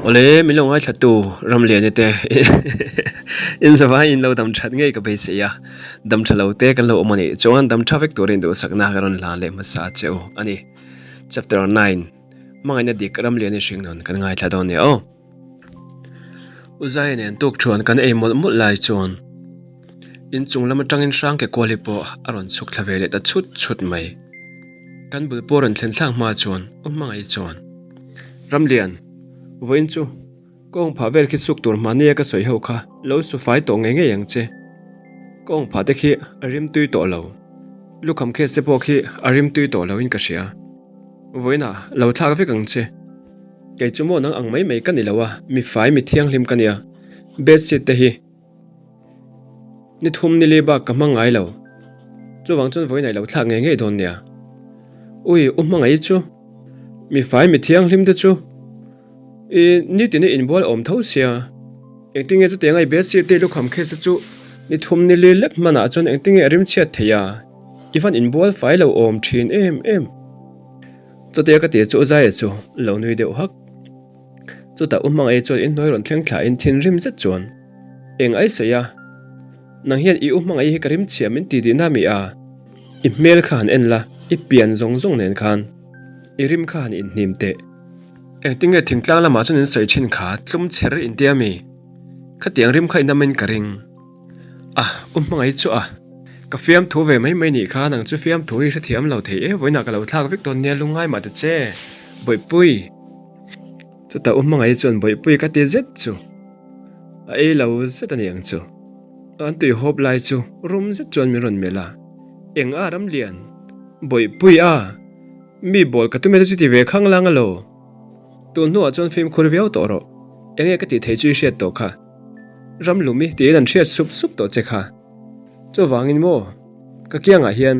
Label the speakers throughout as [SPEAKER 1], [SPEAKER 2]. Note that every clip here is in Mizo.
[SPEAKER 1] Awle, min lo ngaithla tu Ramliani te in zavai in lo dam that ngei ka beisei a, dam tha lo te kan lo awm a nih chuan dam tha vek turin duhsakna ka rawn hlan leh hmasa che u a ni. Chapter 9, Hmangaihna dik Ramliani hringnun kan ngaithla dawn nia aw. U Zaia nen tuk thuan kan ei mawlh mawlh lai chuan inchung lam atangin hrang ke kual hi pawh a rawn chhuk thla ve leh ta chhut chhut mai. Kan bul pawh rawn thlen thlak hma chuan U Hmangaih chuan, Ramlian, vawiin chu kawng phah vel khi suk tur mahnia ka sawi ho kha lo su fai tawh ngei ngei ang che. Kawng phah te khi a rim tui tawh lo, lukham khes te pawh khi a rim tui tawh loin ka hria. Vawiinah lo thlak vek ang che. Kei chu maw nang ang mai mai ka ni lo a, mi fai mi thianghlim ka nia. Bedsheet te hi ni thum ni li bak ka hmang ngai lo. Chuvang chuan vawiinah i lo thlak ngei ngei dawn nia. Ui, u hmangaih chu mi fai mi thianghlim te chu i nitin i inbual awm tho sia. Engtinge chutianga i bedsheet te i lukham khe se chu ni thum ni li lek hmanah chuan engtinge a rimchhiat thei a, i van inbual fai lo awm thin em em. Chutia ka ti chu U Zaia chu lo nui deuh hak. Chutah U Hmangaih chuan inhnuai rawn thleng thla in thinrim zet chuan, Eng ai sawi a? Nang hian i U Hmangaih hi ka rim chhia min ti dihna mi a? I hmel kha han en la, i pian zawng zawng nen khan i rim kha han inhnim teh. Engtinge thingtlang lamah chuan in sawi thin kha tlum chher intia mi? Khatiang rim kha i namin ka ring. A, u hmangaih chu a. Ka fiamthu ve mai mai nih kha, nang chu fiamthu hi hrethiam lo thei e, vawiinah ka lo thlak vek dawn nia lungngai mah ta che, Bawihpui. Chutah u hmangaih chuan Bawihpui ka ti zet chu a ei lo zet a ni ang chu. An tui hawp lai chu rum zet chuan min rawn melh a, Eng a Ramlian, Bawihpui a, mi bawl ka tum e te chu ti ve khang lang alo. Tun hnuah chuan fimkhur viau tawh rawh, enge ka tih thei chu i hriat tawh kha. Ram lumi tiin an hriat sup sup tawh che kha. Chuvangin maw, ka kiangah hian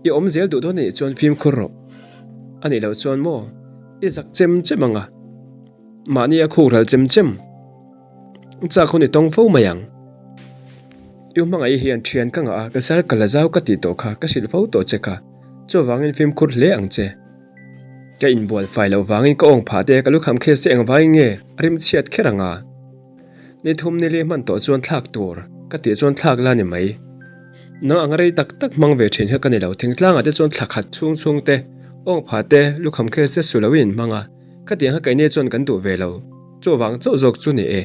[SPEAKER 1] i awm zel duh dawn anih chuan fimkhur rawh. A nih loh chuan maw, i zak chem chem ang a, mahni a khuk ral chem chem chak hun i tawng fo mai ang. I hmangaih hian thian ka ngah a, ka sar ka la zau ka tih tawh kha, ka hrilh fo tawh che kha. Chuvangin fimkhur hle ang che. Ka inbual fai loh vangin ka awng phah te, ka lukham khe se engvangin nge a rim chhiat kher ang a? Ni thum ni li hman tawh chuan thlak tur ka tih chuan thlak la ni mai. Nang ang rei tak tak hmang ve thin kha ka ni lo, thingtlangah te chuan thla khat chhung chhung te, awng phah te, lukham khe se su loin inhmang a, khatiang kha keini chuan kan duh ve lo, chuvang chauh zawk chu ni e.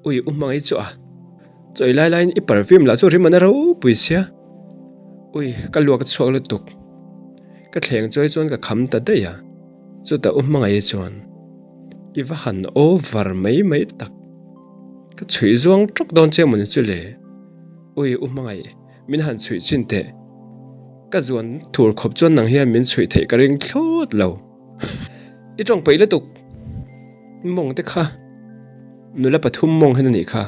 [SPEAKER 1] Ui u hmangaih chu a. Chawi lai laiin i perfume lah chu rim an a ropui sia. Ui, ka luak a chhuak lutuk. Ka thleng chuai chuan ka kham ta daih a, chutah u hmangaih chuan i va han over mai mai tak. Ka chhuih zuang tawk dawn che mawni chu le. Ui, u hmangaih, min han chhuih chin teh. Ka zuan thur khawp chuan nang hian min chhuih theih ka ring thlawt lo. I tawng peih lutuk. Mawng te kha nula pathum mawng hian a nih kha.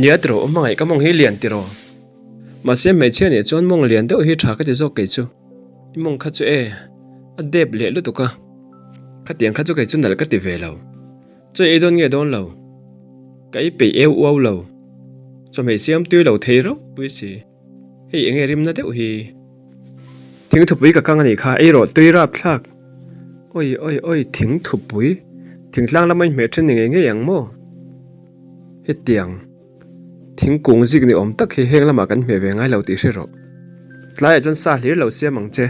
[SPEAKER 1] Nia tiraw, u hmangaih ka mawng hi lian tiraw. Mahse hmeichhia nih chuan mawng lian deuh hi tha ka ti zawk kei chu. I mawng kha chu e, a dep leh lutuk a. Khatiang kha chu kei chu nalh ka ti ve lo. Chaw ei dawn nge dawn lo? Ka ei peih eu uau lo. Chawhmeh siam tui lo thei ropui si. Hei enge rimna deuh hi? Thingthupui ka kang a nih kha, ei rawh tui rap thlak. Oi oi oi thingthupui, thingtlang lama inhmeh then ni ngei ngei ang maw? Hetiang. Thingkung zik ni awm tak hi heng lamah kan hmeh ve ngai lo tih hre rawh. Tlaiah chuan sa hlir lo siam ang che.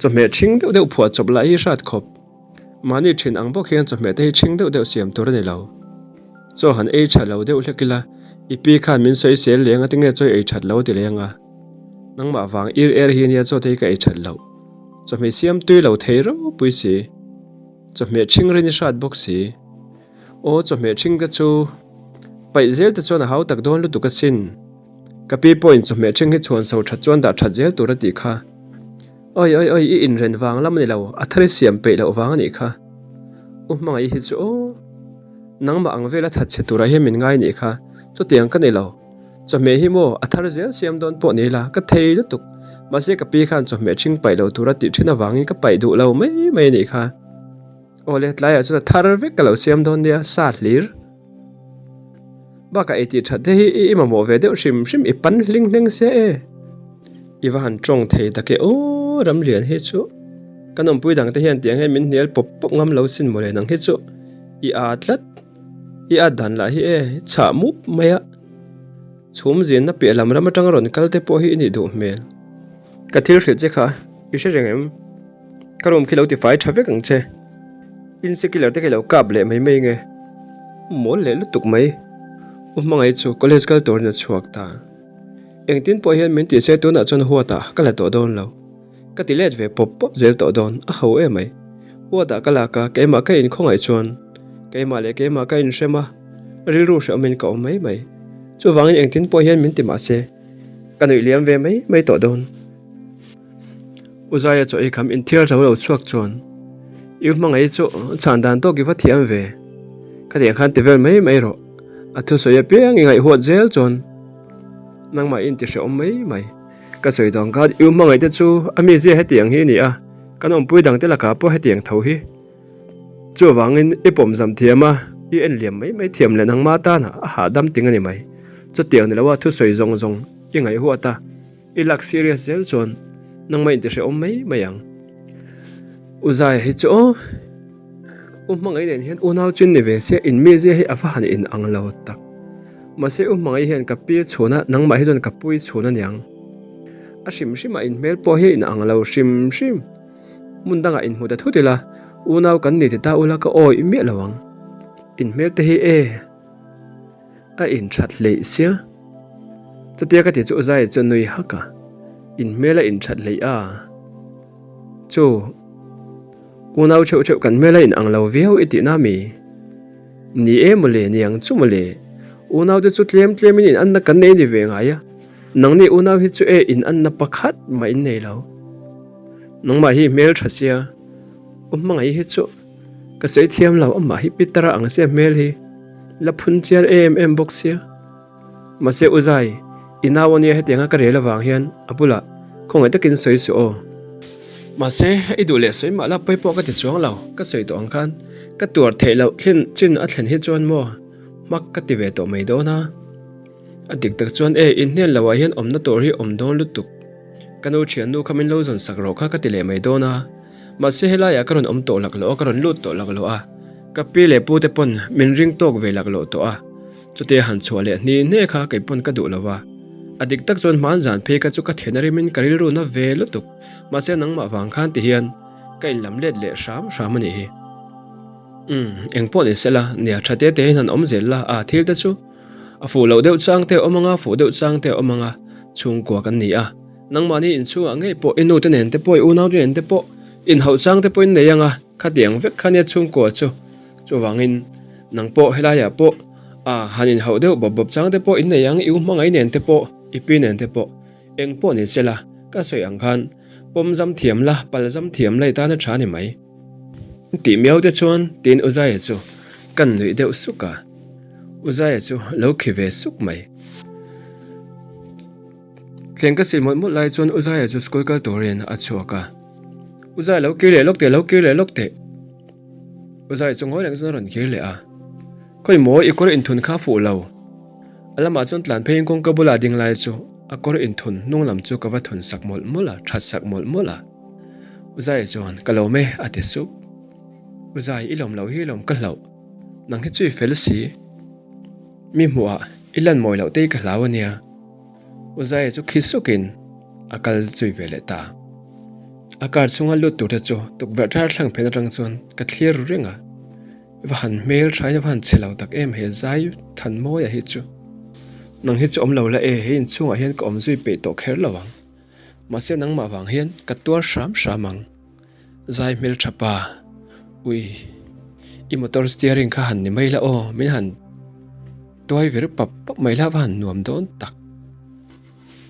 [SPEAKER 1] Chawhmeh ṭhing deuh deuh phuah chawp lah hi hrat khawp. Mahni ṭhin ang bawk hian chawhmeh te hi ṭhing deuh deuh siam tur a ni lo. Chaw han ei ṭha lo deuh hlek ila, i pi khan min sawi sel leng a tinge chaw i ei ṭhat lo a ti leng a. Nangmah vang ir er hi nia chaw te hi ka ei ṭhat loh. Chawhmeh siam tui lo thei ropui si. Chawhmeh ṭhing rin i hrat bawk si. Aw chawhmeh ṭhing te chu paih zel te chuan a hau tak dawn lutuk asin. Ka pi pawhin chawhmeh ṭhing hi chhuan so ṭhat chuan dah ṭhat zel tur a tih kha. Oi oi oi i inren vang lam a ni lo, a thar i siam peih loh vang a nih kha. U hmangaih hi chu aw nangmah ang vela that chhe turah hian min ngai nih kha, chutiang ka ni lo. Chawhmeh hi maw a thar zel siam dawn pawh ni la, ka thei lutuk. Mahse ka pi khan chawhmeh ṭhing paih lo tur a tih ṭhin avangin ka paih duh lo mai mai a nih kha. Awle, tlaiah chuan a thar vek ka lo siam dawn nia, sa hlir. Bakah ei tih that te hi i mamawh ve deuh hrim hrim, i pan hling hleng sia e. I va han tawng thei tak e aw, Ramlian hi chu. Kan awmpui dang te hian tiang hian min hnial pawp pawp ngam lo sin mawle nang hi chu. I â tlat. I ât dan lah hi e, chhah mup mai a. Chhum zinna piah lam ram atanga rawn kal te pawh hi i nih duh hmel. Ka thil hrilh che kha i hre reng em? Ka room khi lo tifai tha vek ang che. Insecular te ka lo kap leh mai mai nge. Mawl leh lutuk mai. U hmangaih chu college kal turin a chhuak ta. Engtin pawh hian min tih se tunah chuan huatah ka la tawh dawn lo. Ka ti let ve pawp pawp zel tawh dawn, a ho em mai. Huatah ka lak a, keimah ka inkhawngaih chuan keimah leh keimah ka inhrem a, rilru hrehawmin ka awm mai mai. Chuvangin engtin pawh hian min ti mah se, ka nuih liam ve mai mai tawh dawn. U Zaia chaw ei kham inthiar zo lo chhuak chuan, I u hmangaih chu chhan dan tawk i va thiam ve. Khatiang khan ti vel mai mai rawh. A thusawi apiang i ngaihhuat zel chuan nangmah i intihrehawm mai mai. Ka sawi dang khan i u hmangaih te chu a mizia hetiang hi a ni a, kan awmpui dangte lakah pawh hetiang tho hi. Chuvangin i pawmzam thiam a, i en liam mai mai thiam leh nangma tana a hahdam ting a ni mai. Chutiang ni loa thusawi zawng zawng i ngaihhuat a. I lak serious zel chuan nangmah intihrehawm mai mai ang. U Zaia hi chu aw, U Hmangaih nen hian unau chu in ni ve sia, in mizia hi a va han in ang lo tak. Mahse U Hmangaih hian ka pi chhun a, nangmah hi chuan ka pui chhun a niang. A hrim hrimah in hmel pawh hi a in ang lo hrim hrim. Hmun dangah in hmu ta thut ila, unau kan ni ti ta ula ka awih miah lo ang. In hmel te hi e. A inthat hleih sia. Chutia ka ti chu Uzaia chu a nui hak a, In hmel a inthat hleih a. Chu, unau theuh theuh kan hmel a in ang lo viau i tihna mi? Ni e mawle, ni ang chu mawle. Unau te chu tlem tlem in in anna kan nei ni ve ngai a, nangni unau hi chu e in anna pakhat mah in nei lo. Nangmah hi hmel tha sia, u hmangaih hi chu ka sawi thiam lo, amah hi Peter a ang sia hmel hi. La phun chiar em em bawk sia. Mahse U Zai, i nau ania hetianga ka rel avang hian a bulah khawngaih takin sawi suh aw. Mahse i duh leh sawi mah la pawi pawh ka ti chuang lo, ka sawi tawh ang khan ka tuar theih loh thlen chin a thlen hi chuan maw hmak ka ti ve tawh mai dawn a. A dik tak chuan e, inhnen loh ah hian awmna tur hi awm dawn lutuk. Ka nu thiannu kha min lo zawn sak rawh kha ka ti leh mai dawn a. Mahse helaiah ka rawn awm tawh lak loh a, ka rawn lut tawh lak loh a. Ka pi leh pu te pawn min ring tawk ve lak loh tawh a, chutia han chhuah leh hni hne kha kei pawn ka duh lo a. A dik tak chuan hman zan phei kha chu ka thian a rimin ka rilru na ve lutuk, mahse nangmah vang khan ti hian ka inlam let leh hram hram a nih hi. Umm, eng pawh ni sela, nia tha te te hian han awm zel la, a thil te chu a fuh loh deuh chang te a awm ang a, fuh deuh chang te a awm ang a, chhungkua kan ni a. Nangmahni inchhungah ngei pawh i nute nen te pawh i unaute nen te pawh inhauh chang te pawh in nei ang a, khatiang vek kha nia chhungkua chu. Chuvangin nang pawh helaiah pawh a han inhauh deuh bawp bawp chang te pawh in nei ang, i u hmangaih nen te pawh, i pi nen te pawh eng pawh ni sela ka sawi ang khan pawm zam thiam la, pal zam thiam la i tan a tha ni mai. Tih miau te chuan tiin Uzaia chu kan nuih deuh suk a, Uzaia chu lo khi ve suk mai. Thleng ka sil mawlh mawlh lai chuan Uzaia chu school kal turin a chhuak a. Uzaia lo kir leh lawk teh, lo kir leh lawk teh. Uzaia chu ngawi reng chuan a rawn kir leh a. Khawi maw i kawr inthun kha fuh lo. A lamah chuan tlan pheiin kawngka bula ding lai chu a kawr inthun hnung lam chu ka va thun sak mawlh mawlh a, that sak mawlh mawlh a. Uzaia chuan ka lawm e a ti sup. Uzai i lawm loh hi lawm ka hlauh. Nang hi chu i fel si. Mi hmuhah i lan mawi loh te hi ka hlau a nia. U Zaia chu khi sukin a kal zui ve leh ta. A car chhunga lut tur te chu tukverh thar thlang phen atang chuan ka thlir ru reng a. I va han hmel thain a va han chhe lo tak em he Zai Thanmawia hi chu. Nang hi chu awm lo la e, he inchhungah hian ka awm zui peih tawh kher lo ang. Mahse nangmah vang hian ka tuar hram hram ang. Zai hmeltha pa, ui, i motor steering kha han ni mai la aw, min han tuai vir pap pap mai la va han nuam dawn tak.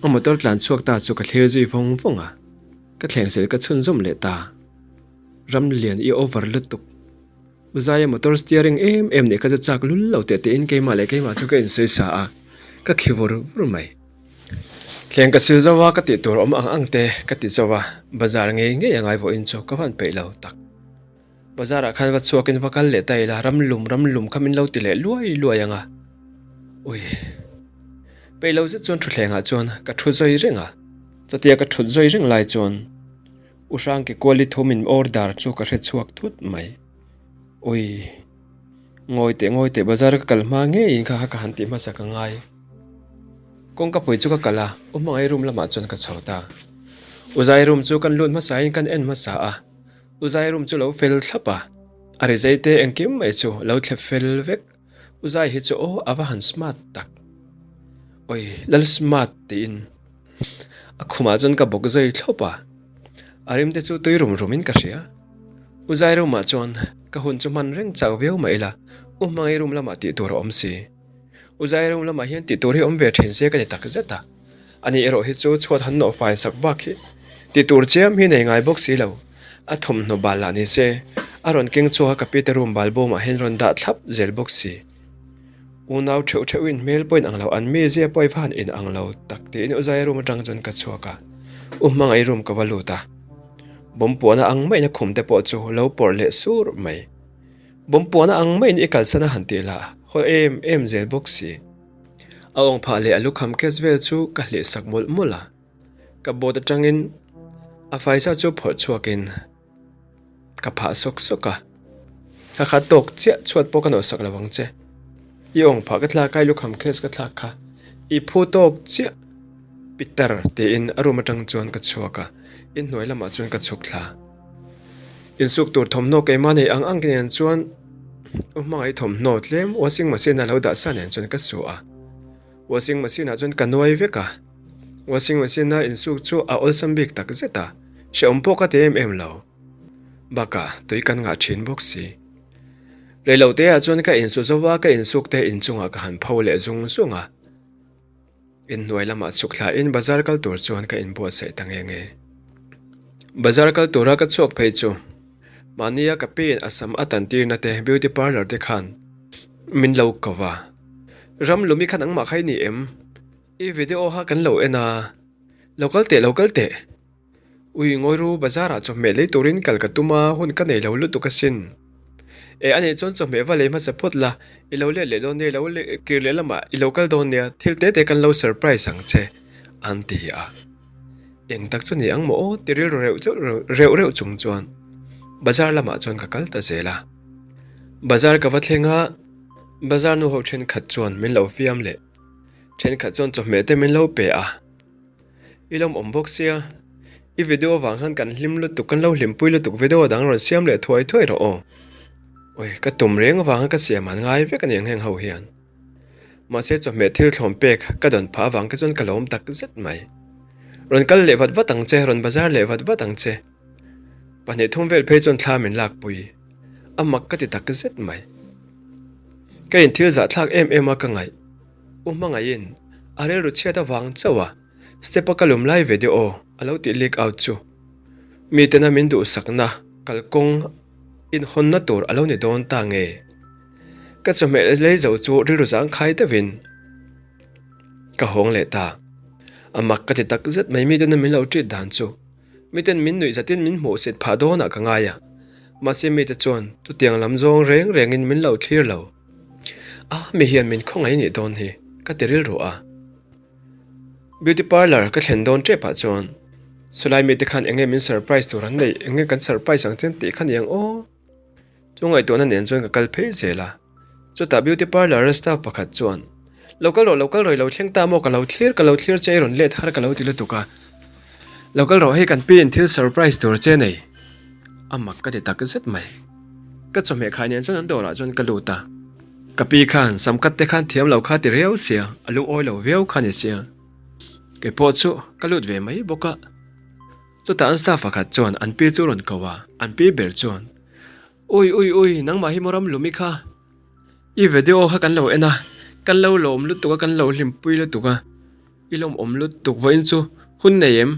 [SPEAKER 1] A motor tlan chhuak ta chu ka thlir zui vawng vawng a, ka thleng sel ka chhunzawm leh ta. Ram lian i over lutuk. U Zaia motor steering em em nih kha chu chak lul lo teh tiin keimah leh keimah chu ka insawi sa a, ka khi vur vur mai. Thleng ka sil zo a, ka tih tur awm ang ang te ka ti zo a, bazar ngei ngei a ngai vawiin chu ka van peih lo tak. Bazar ah khan va chhuak in va kal leh ta ila, ram lum ram lum kha min lo ti leh luai luai ang a. Ui. Peih lo zet chuan thutthleng ah chuan ka thu zawi reng a, chutia ka thut zawi reng lai chuan U Hrangke kuali thum in order chu ka hre chhuak thut mai. Ui. Ngawi teh ngawi teh bazar ka kal hma ngeiin kha kha ka han tih hmasa ka ngai. Kawngka pui chu ka kal a, U Hmangaih room lamah chuan ka chho ta. U Zai room chu kan lut hmasain kan en hmasa a, U Zai room chu lo fel thlap a, a rizai te engkim mai chu lo thlep fel vek. U Zai hi chu aw a va han smart tak. Oi, lal smart tiin a khumah chuan ka bawk zai thlawp a, a rim te chu tui rum rum in ka hria. U Zai room ah chuan ka hun chu hman reng chau viau mah ila, U Hmangaih room lamah tih tur a awm si. U Zai room lamah hian tih tur hi awm ve thin se ka ni tak zet a, ani erawh hi chu chhuat han nawh fai sak bak hi tih tur chiam hi nei ngai bawk si lo. A thawmhnaw bal lah ni se, a rawn keng chhuak a ka pite room bal bawmah hian rawn dah thlap zel bawk si. Unau theuh theuhin hmel pawh in ang lo, an mizia pawh i va han in ang lo tak tiin U Zai room atang chuan ka chhuak a, U Hmangaih room ka va lut a. Bawmpuana ang maiin a khum te pawh chu lo pawrh leh sur mai. Bawmpuana ang maiin i kalsan a han tih lah haw em em zel bawk si. A awng phah leh a lukham case vel chu ka hleh sak mawlh mawlh a. Ka boat atangin a faisa chu phawrh chhuakin ka phah sawk sawk a. Ka khat tawk chiah chhuat pawh ka nawh sak lo ang che. I awng phah ka thlak a, i lukham case ka thlak kha i phu tawk chiah. Pitar tiin a room atang chuan ka chhuak a, inhnuai lamah chuan ka chhuk thla. Insuk tur thawmhnaw keimah nei ang ang nen chuan u hmangaih thawmhnaw tlem washing machine a lo dah sa nen chuan ka su a. Washing machine ah chuan ka nuai vek a. Washing machine a insuk chu a awlsam bik tak zet a, hrehawm pawh ka ti em em lo. Bakah tui kan ngah thin bawk si. Reilote ah chuan ka insu zo a, ka insuk te inchungah ka han pho leh zung zung a. Inhnuai lamah chhuk thlain bazar kal tur chuan ka inbuatsaih ta nge nge. Bazar kal tura ka chhuak phei chu mahnia ka piin a sam a tan tirna te beauty parlour te khan min lo ko va. Ram lumi kha nangmah kha i ni em? I video kha kan lo en a, lo kal teh lo kal teh. Ui ngawi ru bazar ah chawhmeh lei turin kal ka tum a, hun ka nei lo lutuk asin. E anih chuan chawhmeh va lei hmasa phawt la, i lo let leh dawn nia, i lo kir leh lamah i lo kal dawn nia, thil te te kan lo surprise ang che an ti a. Eng tak chu ni ang maw aw ti rilru reuh cheuh reuh reuh chung chuan bazar lamah chuan ka kal ta zel a. Bazar ka va thleng a, bazar nu ho thenkhat chuan min lo fiam leh thenkhat chuan chawhmeh te min lo pe a. I lawm awm bawk sia, i video avang khan kan hlim lutuk, kan lo hlimpui lutuk video dang rawn siam leh thuai thuai rawh aw. Oi, ka tum reng avanga ka siam han ngai vek a ni ang heng ho hian. Mahse chawhmeh thil thlawm pek ka dawn phah avang te chuan ka lawm tak zet mai. Rawn kal leh vat vat ang che, rawn bazar leh vat vat ang che. Pahnih thum vel phei chuan thla min lakpui. A mak ka ti tak zet mai. Ka inthil zahthlak em em a ka ngaih. U hmangaihin a rilru chhiat avang chauh a step a ka lum lai ve deuh aw a lo tih leak out chu mitena min duhsakna kalkawng inhawnna tur a lo ni dawn ta nge? Ka chawhmeh lei zo chu rilru zangkhai deuhin ka hawng leh ta. A mak ka ti tak zet mai mitena min lo treat dan chu. Miten min nuih zatin min hmuh sit phah dawnah ka ngai a, mahse mite chuan chutiang lam zawng reng rengin min lo thlir lo. A, mi hian min khawngaih nih dawn hi, ka ti rilru a. Beauty parlour ka thlen dawn tep ah chuan chulai mite khan enge min surprise tur an neih, enge kan surprise ang che an tih kha ni ang aw. Chu ngaihtuahna nen chuan ka kal phei zel a. Chutah beauty parlour a staff pakhat chuan, Lo kal rawh, lo kal rawh, i lo thleng ta maw, ka lo thlir, ka lo thlir che i rawn let har ka lo ti lutuk a. Lo kal rawh, hei kan pi in thil surprise tur che nei. A mak ka ti tak zet mai. Ka chawhmeh khai nen chuan an dawrah chuan ka lut a. Ka pi khan sam kat te khan thiam lo kha ti riau sia, a lungawi lo viau kha ni sia. Kei pawh chu ka lut ve mai bawk a. Chutah an staff pakhat chuan an pi chu rawn ko a, an pi ber chuan, Ui ui ui, nangmah hi maw ram lumi kha? I video kha kan lo en a, kan lo lawm lutuk a, kan lo hlimpui lutuk a, i lawmawm lutuk vawiin chu hun nei em?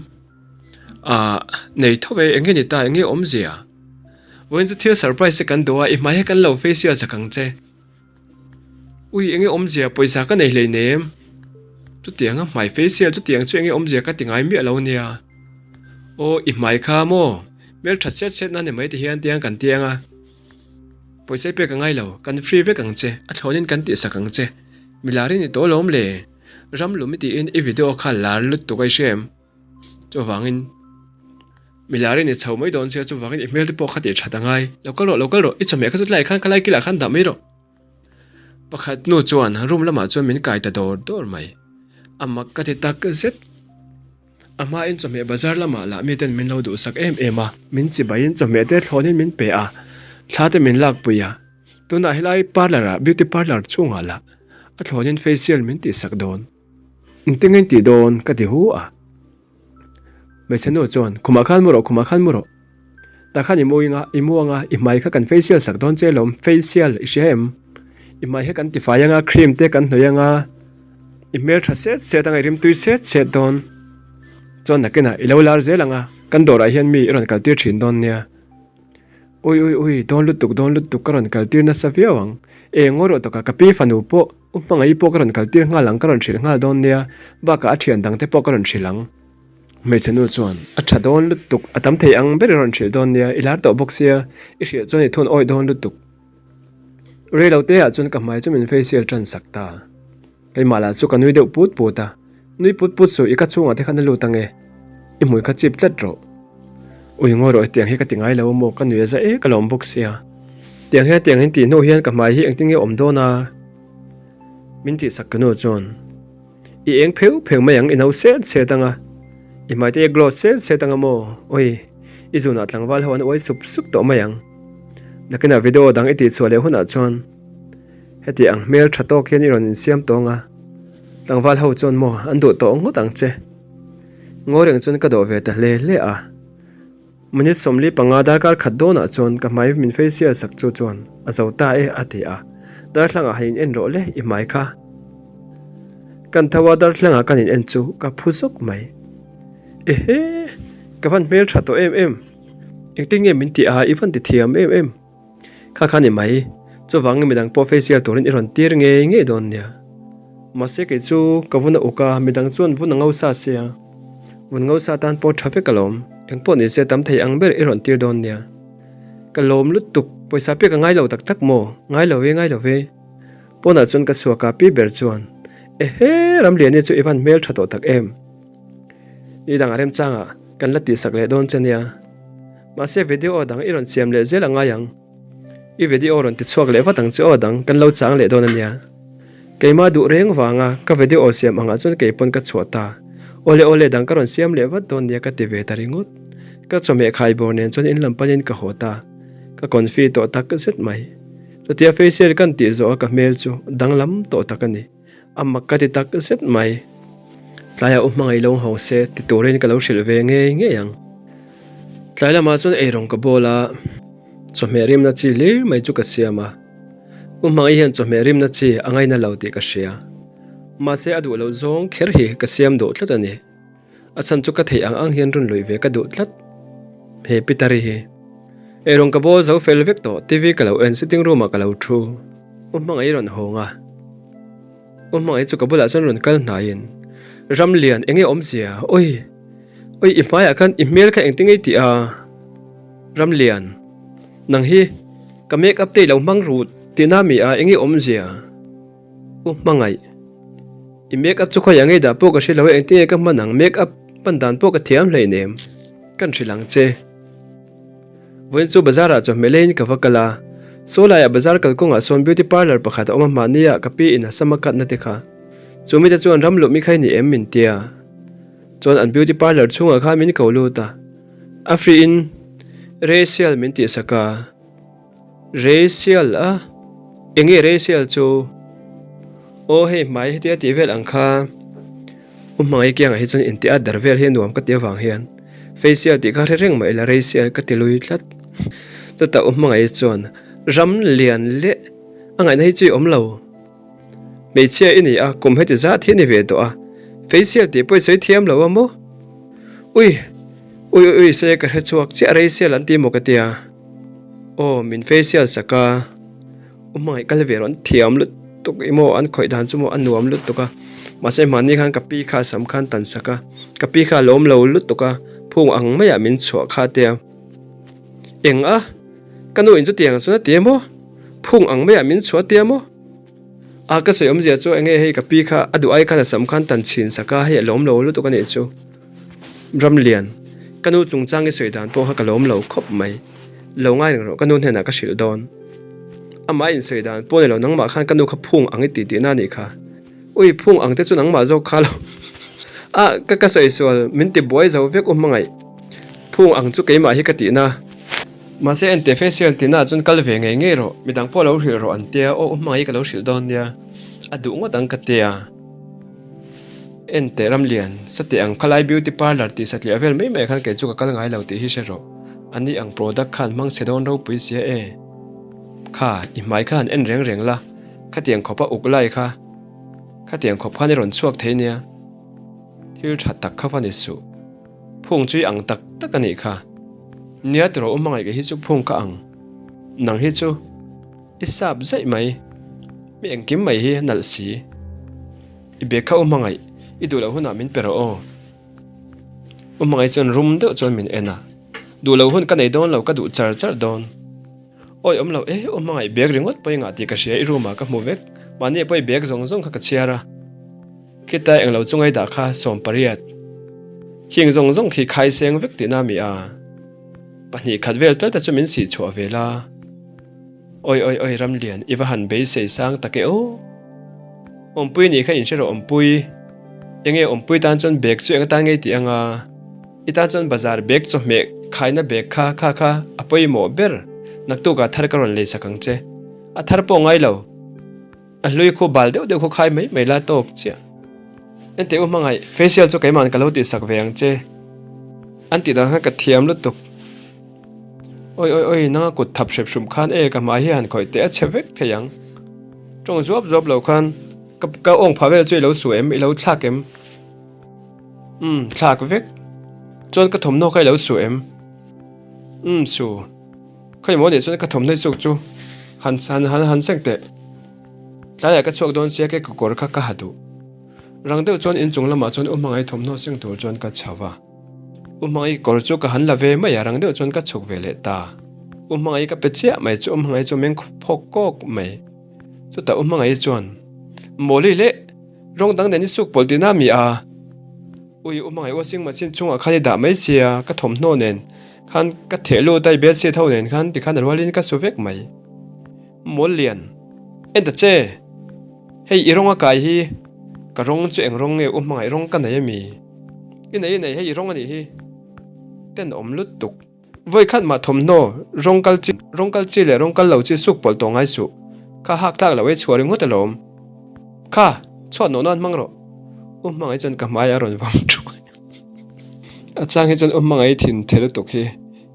[SPEAKER 1] Ahh, nei tho e, eng nge ni ta, eng nge awmzia? Vawiin chu thil surprise te kan duh a, i hmai hi kan lo facial chak ang che. Ui, enge awmzia pawisa ka nei hleinem? Chutianga hmai facial chutiang chu enge awmzia ka ti ngai miah lo nia. Aw, i hmai kha maw? Hmel tha chhiat chhiat na ni mai ti hian tiang kan tiang a. Pawisa i pek a ngai lo, kan free vek ang che, a thlawnin kan tihsak ang che. Mi lar i ni tawh lawm le. Ram lum i tiin i video kha lar lutuk a i hria em? Chuvangin mi lar i ni chho mai dawn sia, chuvangin i hmel te pawh kha tih that a ngai. Lo kal rawh, lo kal rawh, i chawhmeh kha chu tlaiah khan khalai kilah khan dah mai rawh. Pakhat nu chuan room lamah chuan min kai ta dawr dawr mai. A mak ka ti tak zet. A hmain chawhmeh bazar lamah lah miten min lo duhsak em em a. Min chibaiin chawhmeh te thlawnin min pe a, thla te min lakpui a. Tunah helai parlour ah beauty parlour chhungah lah a thlawnin facial min tihsak dawn. Engtin nge tih dawn ka ti hu a. Hmeichhe nu chuan khumah khan mu rawh khumah khan mu rawh. Tah khan i mu ing a i mu anga i hmai kha kan facial sak dawn che lawm facial i hria em? I hmai kha kan tifai anga cream te kan hnawih anga i hmel tha set set anga i rimtui set set dawn. Chuan nakinah i lo lar zel anga kan dawrah hian mi i rawn kaltir thin dawn nia. Ui ui ui dawn lutuk dawn lutuk ka rawn kaltir nasa viau ang. Eng ngawi rawh tawka ka pi fanu pawh U hmangaih pawh ka rawn kaltir nghal ang ka rawn hrilh nghal dawn nia bakah a thian dang te pawh ka rawn hrilh ang. Hmeichhe nu chuan a tha dawn lutuk a tam thei ang ber i rawn hrilh dawn nia i lar tawh bawk sia i hrilh chuan i thun awih dawn lutuk. Rei lo te ah chuan ka hmai chu min facial tan sak ta. Keimah lah chu ka nui deuh put put a, nui put put suh i ka chhungah te khan a lut ange i hmui kha chip tlat rawh. Ui ngawi rawh hetiang hi ka ti ngai lo amaw ka nui a za ek alawm bawk sia. Tiang hian tiang in tih hnu hian ka hmai hi engtin nge awm dawn a? Min tihsak ka nu chuan i eng pheuh pheuh mai ang i no set set anga i hmai te i glow set set anga maw ui i zunah tlangval ho an uai sup sup tawh mai ang. Nakinah video dang i tihchhuah leh hunah chuan heti ang hmel tha tawk hian i rawn insiam tawng a tlangval ho chuan maw an duh tawh ngawt ang che. Ngawi reng chuan ka dawh ve ta hle hle a. Minute 45 darkar khat dawnah chuan ka hmai min facial sak chu chuan a zo ta e a ti a. Darthlangah han in en rawh le i hmai kha. Kan tho a darthlangah kan in en chu ka phu zawk mai. Ehe! Ka van hmel tha tawh em em. Engtin nge min tih a i van ti thiam em em. Kha kha ni mai, chuvangin midang pawh facial turin i rawn tir ngei ngei dawn nia. Mahse kei chu ka vun a uk a, midang chuan vun a ngo sa sia. Vun ngo sa tan pawh tha vek alawm, engpawh ni se tam thei ang ber i rawn tir dawn nia. Ka lawm lutuk, pawisa pek a ngai lo tak tak maw? Ngai lo e, ngai lo e. Pawnah chuan ka chhuak a, pi ber chuan, Ehe, Ramliani chu i van hmel tha tawh tak em? Ni dangah remchangah kan la tihsak leh dawn che nia. Mahse video dang i rawn siam leh zel a ngai ang. I video rawn ti chhuak leh vat ang che aw dang kan lo chang leh dawn a nia. Keimah duh reng vanga ka video siam angah chuan kei pawn ka chhuah ta. Awle awle dang ka rawn siam leh vat dawn nia ka ti ve ta ringawt. Ka chawhmeh khai bawr nen chuan in lam panin ka haw ta. Ka confi tawh tak zet mai. Chutia facial kan tih zawh a ka hmel chu danglam tawh tak a ni. A mak ka ti tak zet mai. Tlaiah u hmangaih lo ho se ti turin ka lo hrilh ve ngei ngei ang. Tlai lamah chuan eirawng ka bawl a, chawhmeh rimna chi hlir mai chu ka siam a. U hmangaih hian chawhmeh rimna chi a ngaina lo tih ka hria. Mahse a duh loh zawng kher hi ka siam duh tlat a ni. A chhan chu ka theih ang ang hian rawn luih ve ka duh tlat. He Pitari hi. Eirawng ka bawl zo fel vek tawh, TV ka lo en, sitting room ah ka lo thu. U hmangaih rawn hawng a. U hmangaih chu ka bulah chuan rawn kal hnaiin, Ramlian, enge awmzia? Ui! Ui, i hmaiah khan i hmel kha engtin nge i tih a? Ramlian, nang hi ka make up te i lo hmang ru tihna mi a, enge awmzia? U hmangaih, i make up chu khawiah ngei dah pawh ka hre lo e, engtin nge ka hman ang? Make up hman dan pawh ka thiam hleinem, kan hrilh ang che. Vawiin chu bazar ah chawhmeh leiin ka va kal a, saw laiah bazar kalkawngah sawn beauty parlour pakhat a awm a mahni ah ka pi in a sam a cut na te kha. Chu mite chuan ram luh mi kha i ni em min tia. Chuan an beauty parlour chhungah khan min ko lut a, a free in racial min tihsak a. Racial a? Enge racial chu? Aw hei hmai hetia tih vel ang kha U hmangaih kiangah hi chuan inti at der vel hi a nuam ka ti avang hian facial tih kha hre reng mah ila racial ka ti lui tlat. Chutah U hmangaih chuan ram lian leh a ngaihna hi chu i awm lo. Hmeichhia i ni a, kum heti zat hi a ni ve tawh a, facial tih pawh i sawi thiam lo a maw? Ui! Ui ui ui sawi a ka hre chhuak chiah racial an ti maw ka tia. Aw min facial sak a, u hmangaih kal ve rawh an thiam lutuk i maw an khawih dan chu maw a nuam lutuk a, mahse mahni khan ka pi kha a sam khan tan sak a, ka pi kha a lawm lo lutuk a, phung ang maiah min chhuah kha tia. Eng a? Ka nu in chutiang chuan a ti a maw? Phung ang maiah min chhuah tia maw? A ka sawi awmzia chu enge hei ka pi kha a duh ai khan a sam khan tan chhin sak a, hei a lawm lo lutuk a nih chu. Ramlian, ka nu chungchang i sawi dan pawh kha ka lawm lo khawp mai. Lo ngai reng rawh ka nu hnenah ka hrilh dawn. Amah insawi dan pawh ni lo nangmah khan ka nu kha phung ang i ti tihna a nih kha. Ui phung ang te chu nangmah zawk kha lo a ka ka sawi sual min ti buai zo vek u hmangaih. Phung ang chu keimah hi ka tihna. Mahse ente facial tihna ah chuan kal ve ngei ngei rawh midang pawh lo hrilh rawh an tia aw u hmangaih ka lo hrilh dawn nia a duh ngawt ang ka tia. Enteh Ramlian, sawti ang khalai beauty parlour tih satliah vel mai mai khan kei chu ka kal ngai lo tih hi hre rawh. Ani ang product khan hmang chhe dawn ropui sia e. Kha, i hmai kha han en reng reng la, khatiang khawpa uk lai kha, khatiang khawp khan i rawn chhuak thei nia. Thil tha tak kha va ni suh. Phung chu i ang tak tak a nih kha. Nia tiraw u hmangaih kei hi chu phung ka ang. Nang hi chu i sap zaih mai. Mi engkim mai hi a nalh si. I bag kha u hmangaih, i duh loh hunah min pe rawh aw. U hmangaih chuan rum deuh chuan min en a, Duh loh hun ka nei dawn lo, ka duh char char dawn. Awi awm lo e, u hmangaih bag ringawt pawh i ngah tih ka hria, i room ah ka hmu vek, mahni pawh i bag zawng zawng kha ka chhiar a. Khita englo chu ngaihdah kha 18. Khing zawng zawng khi khai seng vek tihna mi a. Pahnih khat vel tal te chu min sih chhuah ve la. Oi oi oi Ramlian i va han beisei sang tak e aw. Awmpui nih kha inhre rawh Awmpui. Enge Awmpui tan chuan bag chu eng atan ngei tih anga. I tan chuan bazar bag chawhmeh khaina bag kha kha kha a pawimawh ber. Naktukah thar ka rawn leisak ang che. A thar pawh ngai lo. A hlui khu bal deuh deuh khu khai mai mai la tawk chiah. Enteh u hmangaih, facial chu keiman ka lo tihsak ve ang che. An tih dan khan ka thiam lutuk. Oi oi oi, nanga kut thap hrep hrum khan e ka hmai hi han khawih teh a chhe vek thei ang. Tawng zuap zuap lo khan ka ka awng phah vel chu i lo su em, i lo thlak em? Umm, thlak vek. Chuan ka thawmhnaw kha i lo su em? Umm, su. Khawi maw nih chuan ka thawmhnaw chuk chu han han han han seng teh. Tlaiah ka chhuak dawn sia ke kawr kha ka ha duh. Rang deuh chuan inchung lamah chuan u hmangaih thawmhnaw seng tur chuan ka chho a. U hmangaih kawr chu ka han la ve mai a, rang deuh chuan ka chhuk ve leh ta. U hmangaih ka pe chiah mai chu u hmangaih chu meng phawk kawk mai. Chutah u hmangaih chuan, Mawli leh rawng dang nen i suk pawlh tihna mi a? Ui u hmangaih washing machine chungah khan i dah mai sia, ka thawmhnaw nen khan ka theh lut a, i bedsheet ho nen khan tikhan a rualin ka su vek mai. Mawl lian, en ta che! Hei i rawng a kai hi, ka rawng chu eng rawng nge u hmangaih rawng ka nei a mi? I nei i nei hei i rawng a nih hi. Ten awm lutuk. Vawi khat mah thawmhnaw rawng kal chi rawng kal chi leh rawng kal lo chi suk pawlh tawh ngai suh. Kha hak tlak lo ei chhuah ringawt alawm. Kha, chhuat nawh nan hmang rawh. U hmangaih chuan ka hmai a rawn vang thuai. A chang hi chuan u hmangaih thin the lutuk hi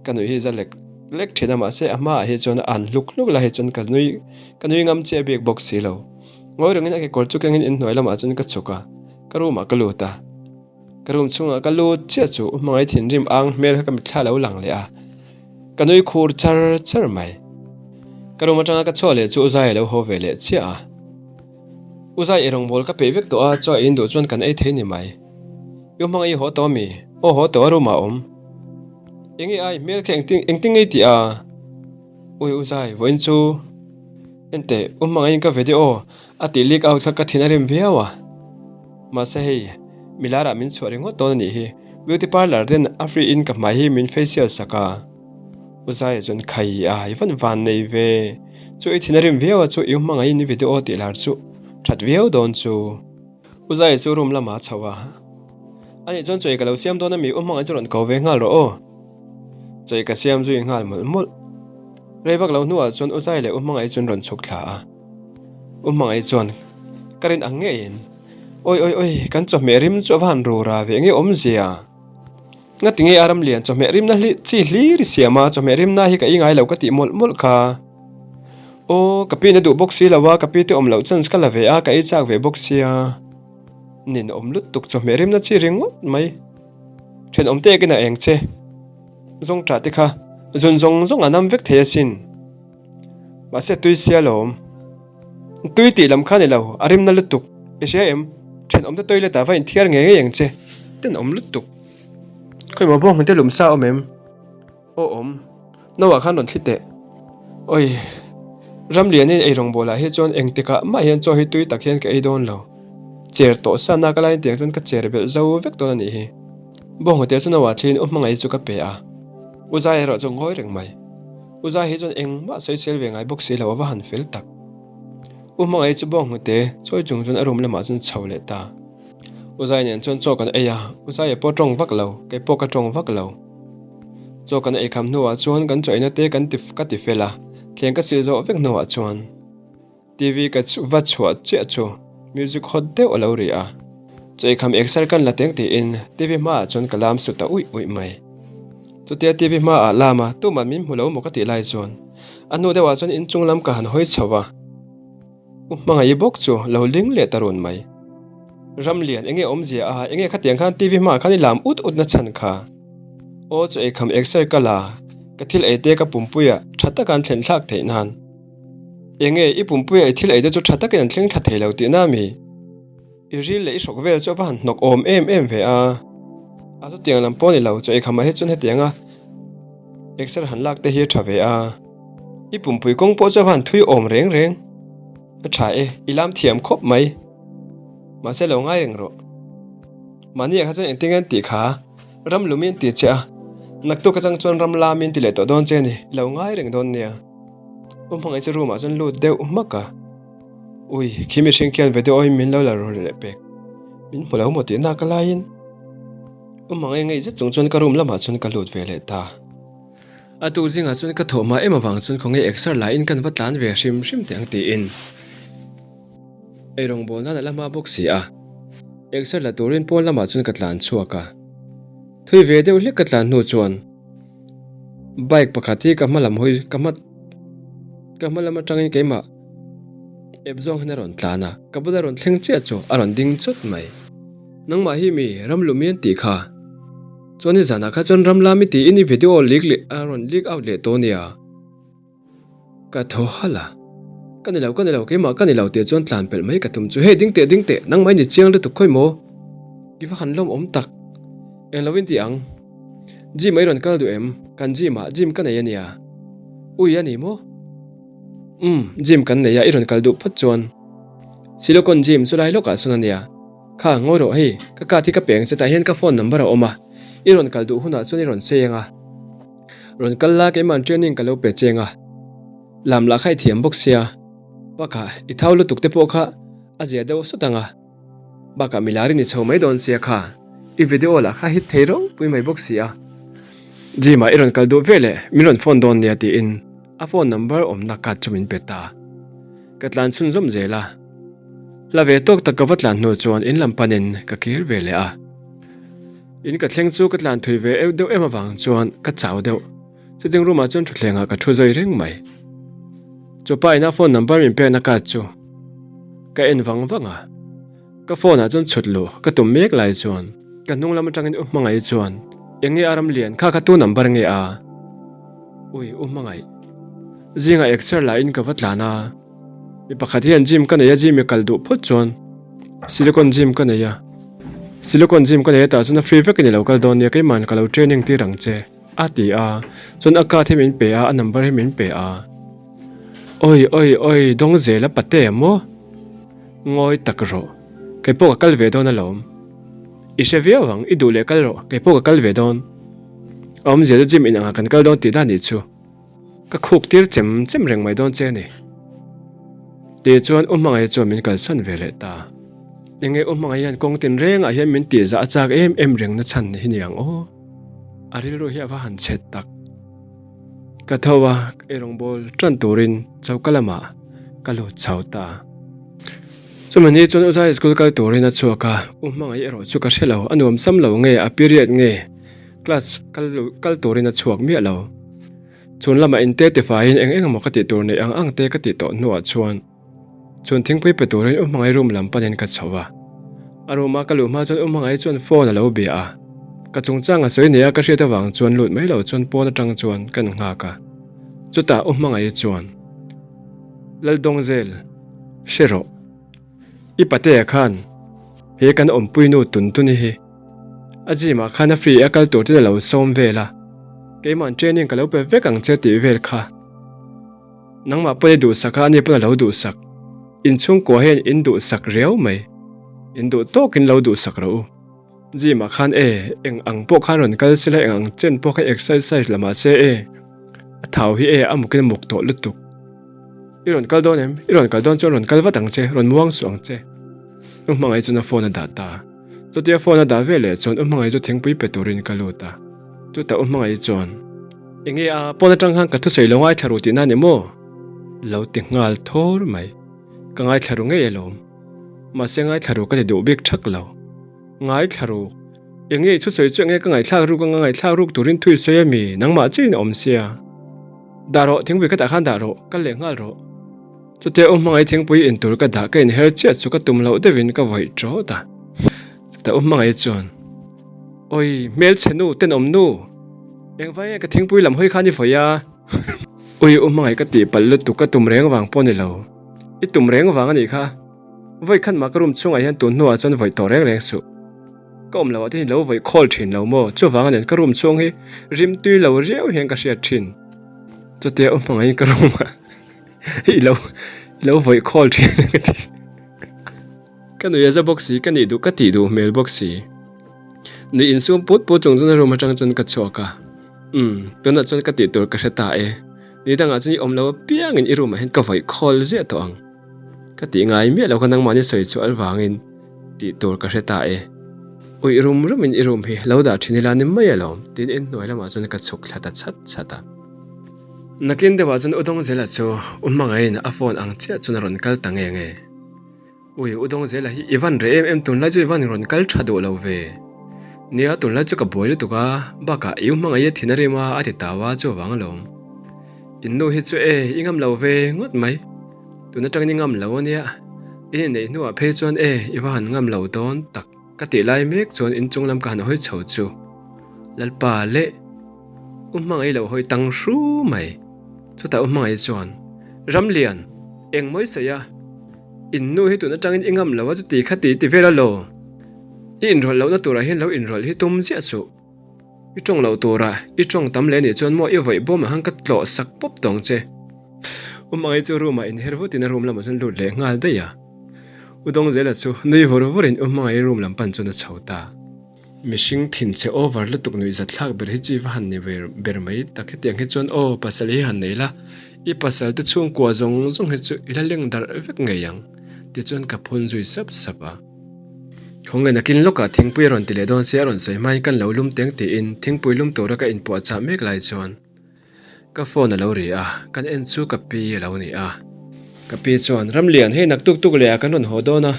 [SPEAKER 1] ka nuih hi za lek lek thin a mahse a hmaah hi chuan a an hluk hluk lai hi chuan ka nui ka nui ngam chiah bik bawk si lo. Ngawi rengin a kekawr chu kengin inhnuai lamah chuan ka chhuk a, ka room ah ka lut a. Ka room chhungah ka lut chiah chu u hmangaih thinrim ang hmel kha ka mitthla lo lang leh a, ka nui khur char char mai. Ka room atanga ka chhuah leh chu u Zai a lo haw ve leh chiah a. U Zai ei rawngbawl ka peih vek tawh a, chaw ei in duh chuan kan ei thei ni mai. I u hmangaih i haw tawh ami? Aw haw tawh a room ah a awm. Enge ai hmel kha engtin engtin ngei tih a? Ui u Zai vawiin chu enteh u hmangaihin ka video A tih leak out kha ka thin a rim viau a, mahse hei milar ah min chhuah ringawt dawn a nih hi, beauty parlour ten a free in ka hmai hi min facial sak a, U Zaia chuan khai a i van van nei ve, chu i thin a rim viau a chu i hmangaih in i video tih lar chu that viau dawn chu. U Zaia chu room lamah a chho a, anih chuan chawi ka lo siam dawn a mi u hmangaih chu rawn ko ve nghal rawh aw, chawi ka siam zui nghal mawlh mawlh, rei vak lo hnuah chuan U Zaia leh U hmangaih chuan rawn chhuk thla a. U hmangaih chuan ka rin ang ngeiin, Awi awi awi, kan chawhmeh rim chu a va han rura ve nge awmzia? Ngati nge a ramlian chawhmeh rimna hli chi hlir i siam a, chawhmeh rimna hi ka i ngai lo ka tih mawlh mawlh kha. Aw, ka pi na duh bawk si lo a, ka pi te awm loh chance ka la ve a, ka ei chak ve bawk sia. Nin awm lutuk chawhmeh rimna chi ringawt mai. Thenawm te ekin a eng che. Zawngṭah te kha zun zawng zawng a nam vek thei asin. Mahse tui sia lawm. Tui tih lam kha ni lo, a rimna lutuk. I hria em? Thenawmte toilet ah va inthiar ngei ngei ang che. Tenawm lutuk. Khawi maw bawng te lum sa awm em? Aw awm. No ah khan rawn thli teh. Oi. Ramlianin ei rawngbawl ah hi chuan engtikah mah hian chaw hi tui tak hian ka ei dawn lo. Cher tawh sa na ka laiin tiang chuan ka cher belh zo vek dawn a nih hi. Bawnghnute chu no ah thliin u hmangaih chu ka pe a. U Zai erawh chu ngawi reng mai. U Zai hi chuan engmah sawisel ve ngai bawk si lo a va han fel tak. U Hmangaih chu bawng hnute chawi chung chuan a room lamah chuan chho leh ta. U Zai nen chuan chaw kan ei a, U Zaia pawh tawng vak lo, kei pawh ka tawng vak lo. Chaw kan ei kham hnuah chuan kan chaw eina te kan ti ka ti fel a, thleng ka sil zawh vek hnuah chuan TV ka va chhuah chiah chu music hot deuh a lo ri a. Chaw ei kham exer kan la teng tiin TV hmaah chuan ka lam su ta uih uih mai. Chutia TV hmaah lam a, tumah min hmu lo maw ka tih lai chuan a hnu deuhah chuan inchung lam ka han hawi chho a. U hmangaih bawk chu lo ling leh ta run mai. Ramlian, enge awmzia a, enge khatiang khan TV hmaah khan i lam ut ut na chhan kha? Aw chu eikham exer ka la, ka thil ei te ka pumpuia tha taka an thlen thlak theih nan. Enge i pumpuia i thil ei te chu tha takin an thleng thla thei lo tihna mi? I ril leh i hrawk vel chu a va han hnawk awm em em ve a. A chutiang lam pawh a ni lo, chaw eikhamah hi chuan hetianga exer han lak te hi a tha ve a. I pumpui kawng pawh chu a va han thui awm reng reng. A tha e, i lam thiam khawp mai. Mahse lo ngai reng rawh. Mahni ah kha chuan engtin nge an tih kha? Ram lumi an ti che a, naktuk atang chuan ram lami an ti leh tawh dawn che a ni, i lo ngai reng dawn nia. U hmangaih chu room ah chuan lut deuh hmak a. Ui, khi mihring khian video in min lo la ru leh pek. Min hmu lo maw tih nak a laiin. U hmangaih ngaih zet chung chuan ka room lamah chuan ka lut ve leh ta. A tuk zingah chuan ka thawh hma em avang chuan khawnge exer la in kan va tlan ve hrim hrim teh ang tiin eirawng bawl nan a la hma bawk si a. Exer la turin pawn lamah chuan ka tlan chhuak a. Thui ve deuh hlek ka tlan hnu chuan bike pakhat hi ka hma lam hawi ka hma ka hma lam atangin keimah Ep zawng hian a rawn tlan a, ka bula rawn thleng chiah chu a rawn ding chawt mai. Nangmah hi mi ram lumi an tih kha. Chuan i zanah kha chuan ram lami tiin i video leak leh a rawn leak out leh tawh nia. Ka thaw halh a, Ka ni lo, ka ni lo, keimah ka ni lo tih chuan tlan pelh mai ka tum chu. Hey ding teh, ding teh, nangmah i ni chiang lutuk khawi maw? I va han lawm awm tak. Eng lo in ti ang. Gym ah i rawn kal duh em? Kan gym ah gym ka nei a nia. Ui a ni maw? Umm, gym kan nei a, i rawn kal duh phawt chuan. Silicon gym chu lai lawkah sawn a nia. Kha, ngawi rawh hei, ka card hi ka peng che tah hian ka phone number a awm a, i rawn kal duh hunah chuan i rawn chei ang a. Rawn kal la keima'n training ka lo pe cheng a. Lam lah kha i thiam bawk sia. Bakah, i thau lutuk te pawh kha a zia deuh sawt ang a. Bakah milar i ni chho mai dawn sia kha, i video lah kha hit thei ropui mai bawk si a. Gym ah i rawn kal duh ve leh min rawn phone dawn nia tiin a phone number awmna card chu min pe ta. Ka tlan chhunzawm zel a. Hla ve tawk tak ka va tlan hnu chuan in lam panin ka kir ve leh a. In ka thleng chu ka tlan thui ve deuh em avang chuan ka chau deuh. Sitting room ah chuan thutthleng ah ka thu zawi reng mai. Chupa ina phone number min pekna card chu ka en vang vang a. Ka phone ah chuan chhut luh ka tum mek lai chuan ka hnung lam atangin U Hmangaih chuan eng nge a ram lian kha kha tu number nge a? Ui U Hmangaih. Zingah exer lah in ka va tlan a. Mi pakhat hian gym ka nei a gym i kal duh phawt chuan silicon gym ka nei a. Silicon gym ka nei a tah chuan a free vek in i lo kal dawn nia keiman ka lo training tir ang che. A ti a, chuan a card hi min pe a, a number hi min pe a. Oi oi oi, dawng zel a pate a maw? Ngawi tak rawh, kei pawh ka kal ve dawn alawm. I hre viau ang, i duh leh kal rawh, kei pawh ka kal ve dawn. A awmzia chu gym inangah kan kal dawn tih dan nih chu. Ka khuk tir chem chem reng mai dawn che a ni. Tih chuan U Hmangaih chuan min kalsan ve leh ta. Enge U Hmangaih hian kawng tin rengah hian min tihzah a chak em em reng na chhan hi ni ang aw. A rilru hi a va han chhet tak. Ka tho a, ka eirawng bawl tan turin choka lamah ka lut chho ta. Chumi ni chuan Uzai school kal turin a chhuak a, U Hmangaih erawh chu ka hre lo, a nuam sam lo nge, a period nge, class kal kal turin a chhuak miah lo. Chhun lamah inte tifaiin eng eng emaw ka tih tur neih ang ang te ka tih tawh hnuah chuan, Chhun thingpui pe turin U Hmangaih room lam panin ka chho a. A room a ka luh hma chuan U Hmangaih chuan phone a lo bia a. Ka chungchang a sawi nei a ka hriat avang chuan lut mai lo chuan pawn atang chuan kan nghak a. Chutah U Hmangaih chuan, Laldawngzel, hre rawh. I patea khan he kan awmpui nu tun tuni hi a gym ah khan a free a kal tur ten a lo sawm vel a. Keima'n training ka lo pe vek ang che tih vel kha. Nangmah pawn i duhsak a, ani pawn a lo duhsak. Inchhungkua hian in duhsak riau mai. In duh tawkin lo duhsak rawh u. Gym ah khan e, eng ang pawh khan rawn kal sela, eng ang chen pawh kha exercise la mahse e. A thau hi e, a mukin a muk tawh lutuk. I rawn kal dawn em? I rawn kal dawn chuan rawn kal vat ang che, rawn muang suh ang che. U Hmangaih chuan a phone a dah ta. Chutia phone a dah ve leh chuan U Hmangaih chu thingpui pe turin ka lut a. Chutah U Hmangaih chuan, Enge a, pawn atang khan ka thusawi lo ngaithla ru tihna ni maw? Lo ti nghal thawr mai. Ka ngaithla ru ngei alawm. Mahse ngaithla ru ka ti duh bik thak lo. Ngaithla ru. Enge i thusawi chu enge ka ngaihthlak ruk anga ngaihthlak ruk turin thu i sawi a mi? Nangmah chiahin a awm sia. Dah rawh, thingpui khatah khan dah rawh, kal leh nghal rawh. Chutia u hmangaih thingpui in tur ka dah ka inher chiah chu ka tum loh deuhin ka vawih ṭawt a. Chutah u hmangaih chuan, Awi, hmelchhe nu, tenawm nu! Engvai nge ka thingpui lam hawi khan i vawih a? Ui, u hmangaih ka tih palh lutuk ka tum reng vang pawh ni lo. I tum reng vang a nih kha. Vawi khan mah ka room chhungah hian tun hnuah chuan vawih tawh reng reng suh. Ka awm loh ah te hi lo vawih khawl thin lo maw? Chuvang a nen ka room chhung hi rim tui lo riau hian ka hriat thin. Chutia u hmangaihin ka room ah i lo i lo vawih khawl thin a ka ti. Ka nui a za bawk si, ka nih duh ka tih duh hmel bawk si. Nui insum put put chung chuan room atang chuan ka chhuak a. Umm, tunah chuan ka tih tur ka hre ta e. Ni dangah chuan i awm lo apiangin i room ah hian ka vawih khawl ziah tawh ang. Ka tih ngai miah lo kha nangmahni sawi chu alvangin tih tur ka hre ta e. Uih rum rumin i room hi lo dah thin ila ni mai alawm tiin inhnuai lamah chuan ka chhuk thla ta chat chat a. Nakin deuhah chuan Udawngzela chu u hmangaihin a phone ang chiah chuan a rawn kal ta nge nge. Ui, Udawngzela hi i van reh em em tunlai chu i van rawn kal tha duh lo ve. Nia tunlai chu ka buai lutuk a, bakah i u hmangaih a thin a rim a a ti tau a chuvang alawm. In nu hi chu e i ngam lo ve ngawt mai. Tun atangin i ngam lo ania, i inneih hnuah phei chuan e i va han ngam lo dawn tak ka tih lai mek chuan inchung lam ka han hawi chho chu Lalpa leh U Hmangaih lo hawi tang hru mai. Chutah U Hmangaih chuan Ramlian, eng mawi sawi a, in nu hi tun atangin i ngam lo a chuti kha ti ti vel a law? I inrawlh lohna turah hian lo inrawlh hi tum ziah suh. I tawng loh turah i tawng tam leh nih chuan maw i vawih bawm ah khan ka tlawh sak pawp tawng che. U Mangai chu room ah inher vutin a room lamah chuan lut leh nghal daih a. U Dawngzela chu nui vur vurin U Mangai room lam pan chuan a chho ta. Mihring thinchhe over lutuk nuih zat thlak ber hi chu i va han ni ber mai tak hetiang hi chuan aw pasal hi han nei la, i pasal te chhungkua zawng zawng hi chu i la leng darh vek ngei ang tichuan ka phun zui sap sap a. Khawnge nakin lawkah thingpui a rawn ti leh dawn sia a rawn sawi hmain kan lo lum teng tiin thingpui lum tura ka inpuah chah mek lai chuan ka phone a lo ri a, kan en chu ka pi a lo ni a. Ka pi chuan, Ramlian, hei naktuk tuk leh ah kan rawn haw dawn a,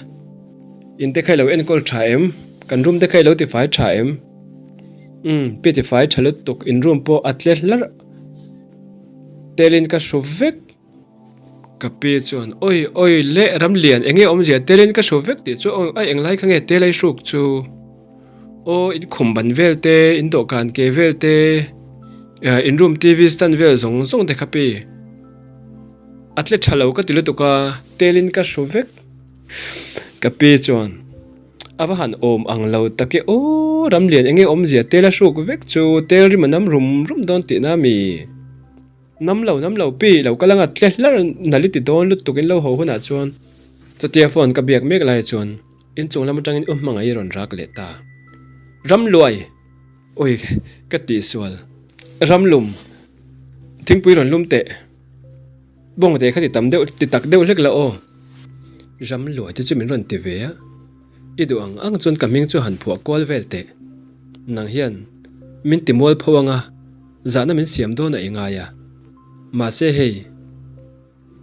[SPEAKER 1] in te kha i lo enkawl tha em? Kan room te kha i lo tifai tha em? Umm, pi tifai tha lutuk, in room pawh a tle hlarh telin ka hru vek. Ka pi chuan, Awi, awi le, Ramlian, eng nge awmzia telin ka hru vek tih chu a englai kha nge telai hruk chu? Aw, in khum ban vel te, in dawhkan ke vel te, in room TV stand vel zawng zawng te kha pi. A tle tha lo ka ti lutuk a, telin ka hru vek. Ka pi chuan, A va han awm ang lo tak e, aw, Ramlian, eng nge awmzia tela hruk vek chu, tel rim a nam rum rum dawn tihna mi? Nam lo, nam lo pi, lo kal anga tle hlar nal i ti dawn lutuk in lo haw hunah chuan chutia phone ka biak mek lai chuan inchung lam atangin u hmangaih i rawn rak leh ta. Ramluai! Ui, ka tihsual. Ramlum, thingpui rawn lum teh. Bawng te kha ti tam deuh, ti tak deuh hlek la aw. Ramluai te chu min rawn ti ve a. I duh ang ang chuan ka hming chu han phuah kual vel teh. Nang hian min ti mual pho anga zahna min siam dawn a i ngai a. Mahse hei,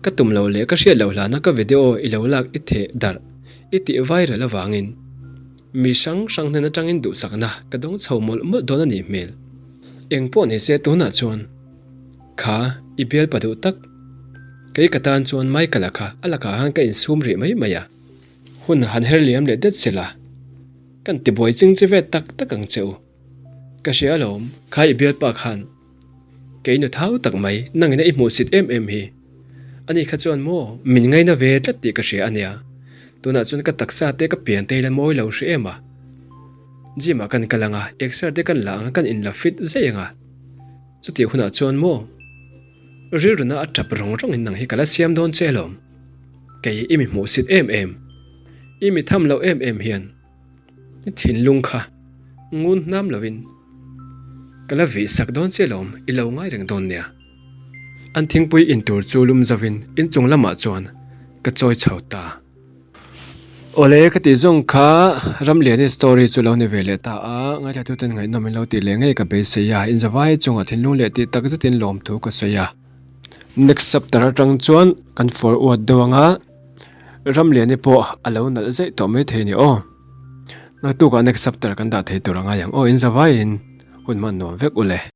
[SPEAKER 1] ka tum lo leh ka hriat loh hlana ka video i lo lak i theh darh i tih viral avangin mi hrang hrang hnen atangin duhsakna ka dawng chho mawlh mawlh dawn a nih hmel. Eng pawh ni se tunah chuan kha i bialpa duh tak kei ka tan chuan Michael-a kha a lakah khan ka insum rih mai mai a. Hun han her liam leh det sela, kan ti buai ching chi ve tak tak ang che u. Ka hria alawm, kha i bialpa khan kei nu thau tak mai nangin a i hmuhsit em em hi. Ani kha chuan maw min ngaina ve tlat tih ka hria ania, tunah chuan ka taksa te ka pian te ila mawi lo hre em a. Gym ah kan kal anga, exer te kan la anga kan inla fit zai anga. Chutih hunah chuan maw rilruna a tap rawng rawngin nang hi ka la siam dawn che alawm. Kei i mi hmuhsit em em, i mi tham loh em em hian i thinlung kha ngun hnam lovin ka la vih sak dawn che lawm, i lo ngai reng dawn nia. An thingpui in tur chu lum zovin inchung lamah chuan ka chawi chho ta. Awle ka tih zawng kha Ramliani story chu lo ni ve leh ta a, ngaithlatuten ngaihnawm in lo tih leh ngei ka beisei a, inzavai chungah thinlung leh tih tak zetin lawmthu ka sawi a. Next chapter atang chuan kan forward deuh ang a, Ramliani pawh a lo nalh zeih tawh maithei a ni aw. Naktukah next chapter kan dah thei tur a ngai ang aw, inzavaiin hun hman nuam vek u le.